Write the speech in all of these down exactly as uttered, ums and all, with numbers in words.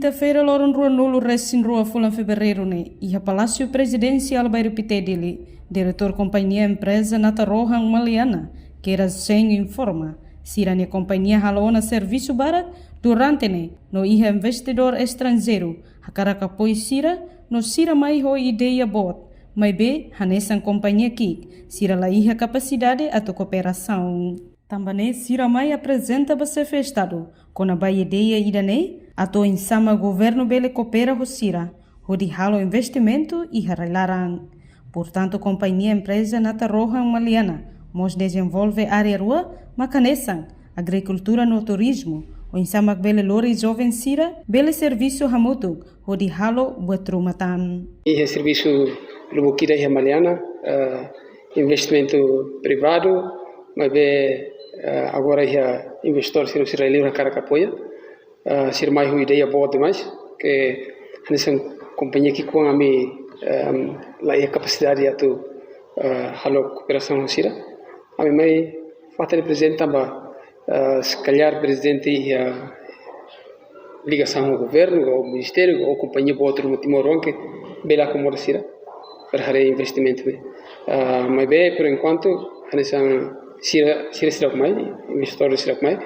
Kuinta-feira, loron ruanulu resin rua fulan Fevereiru ne'e, iha Palásiu Prezidensiál Bairru Pité, Dili, Diretór Kompañia Empreza Nata Rohan Maliana, Queiroz Sen, informa, sira-nia kompañia halo ona servisu barak durante ne'e, no iha investidór estranjeiru hakarak apoiu sira, no sira mai ho ideia boot, maibé hanesan kompañia ki'ik, sira la iha kapasidade atu kooperasaun. Tanba ne'e sira mai aprezenta ba Xefe Estadu kona-ba ideia ida-ne'e, atu oinsá mak governu bele koopera ho sira hodi halo investimentu iha rai-laran. Portantu, Kompañia Empreza Nata Rohan Maliana mós dezenvolve área rua, mak hanesan agrikultura no turizmu, oinsá mak bele lori joven sira bele servisu hamutuk hodi halo buat ruma tan. Iha servisu lubuk ida iha Maliana, eh, investimentu privadu, maibé, eh, agora iha investidór sira, sira liu hakarak apoia. Eh, sira mai ho ideia boot demais, ke hanesan kompañia ki'ik-oan, ami, ehm, la iha kapasidade atu, eh, halo kooperasaun ho sira. Ami mai fahe tiha ba prezidente tanba, eh, se kalhar prezidente iha ligasaun ho governu, ho ministériu, ho kompañia boot ruma Timor oan ke bele akomoda sira para haree investimentu ne'e. Ah, maibé, por enkuantu, hanesan sira, sira seidauk mai, investidór seidauk mai,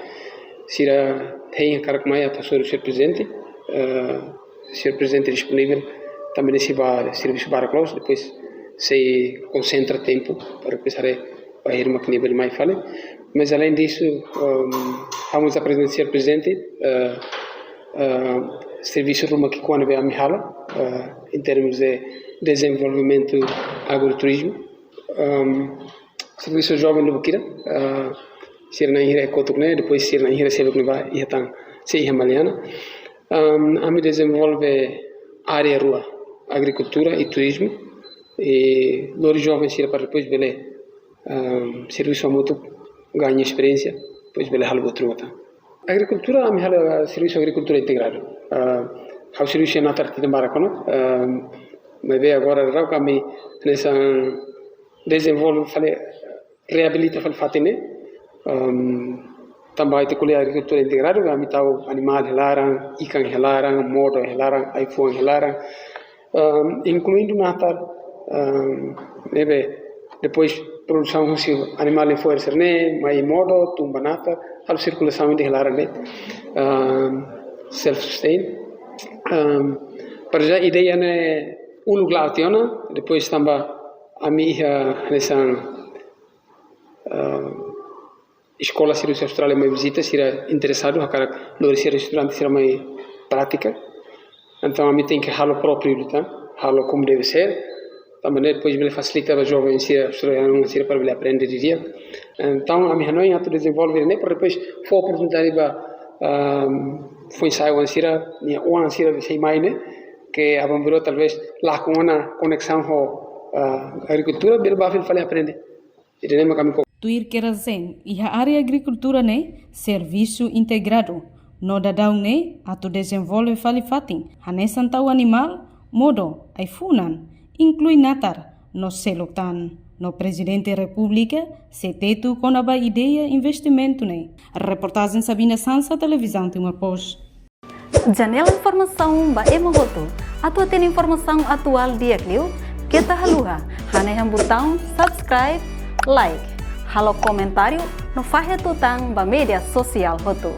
sira hein hakarak mai atu hasoru señór prezidente, ah, señór prezidente disponivel, tanba ne'e sei ba servisu barak loos, depois sei konsentra tempu para depois haree ba hirma ke nivel mai fali. Mas além disso, ehm, vamos apresentar, señór prezidente, eh, eh, servisu ruma ki'ik-oan ne'ebé ami halo, eh, em termos de desenvolvimento agroturismo. Ehm, servisu joven lubuk ida, eh, sira na'in hira iha kotuk ne'e, depois sira na'in hira seluk ne'ebá iha tan, sei iha Maliana. Ehm, ami dezenvolve área rua, agrikultura i turizmu, i lori joven sira para depois bele, ehm, servisu hamutuk, gaña esperiénsia, depois bele halo buat ruma tan. Agrikultura, ami halo, ah, servisu agrikultura integradu. Ah, ha'u servisu iha Natar tinan barak ona, ah, maibé agora daudaun ami hanesan dezenvolve fali, reabilita fali fatin ne'e. Ehm, tanba ita ko'alia agrikultura integradu, ami tau animál iha laran, ikan iha laran, modo iha laran, ai-fuan iha laran, ehm, inkluindu natar, ehm, ne'ebé depois produsaun husi animál ne'e fó sira-ne'e, mai modo, tun ba natar, halo sirkulasaun iha laran ne'e, ehm, self-sustain. Ehm, para já ideia ne'e uluk la'o tiha ona, depois tanba ami iha hanesan, ehm, eskola sira husi Austrália mai vizita, sira interesadu, hakarak lori sira estudante sira mai prátika. Entaun, ami tenke halo própriu liután, halo como deve ser. Tanba ne'e depois bele fasilita ba joven sira, australianu sira para bele aprende didi'ak. Entaun, ami hanoin atu dezenvolve ne'e, para depois fó oportunidade ba, ah, foin-sa'e oan sira, nia oan sira sei mai ne'e, ke aban-bainrua talvés lakon ona koneksaun ho, ah, agrikultura, bele bá fila fali aprende. Ida-ne'e mak ami ko- Tuir Queiroz Sen, iha área agrikultura ne'e servisu integradu, no daudaun ne'e atu dezenvolve fali fatin, hanesan tau animál, modo, ai-funan, inklui natar, no seluk tan. No Prezidente Repúblika sei tetu kona-ba ideia investimentu ne'e. Reportajen Sabina Sansa, Televizaun Timor Post. Janela informasaun ba ema hotu. Atu hatene informasaun atuál di'ak liu, keta haluha hanehan butaun subscribe, like, halo komentáriu no fahe tutan ba média sosiál hotu.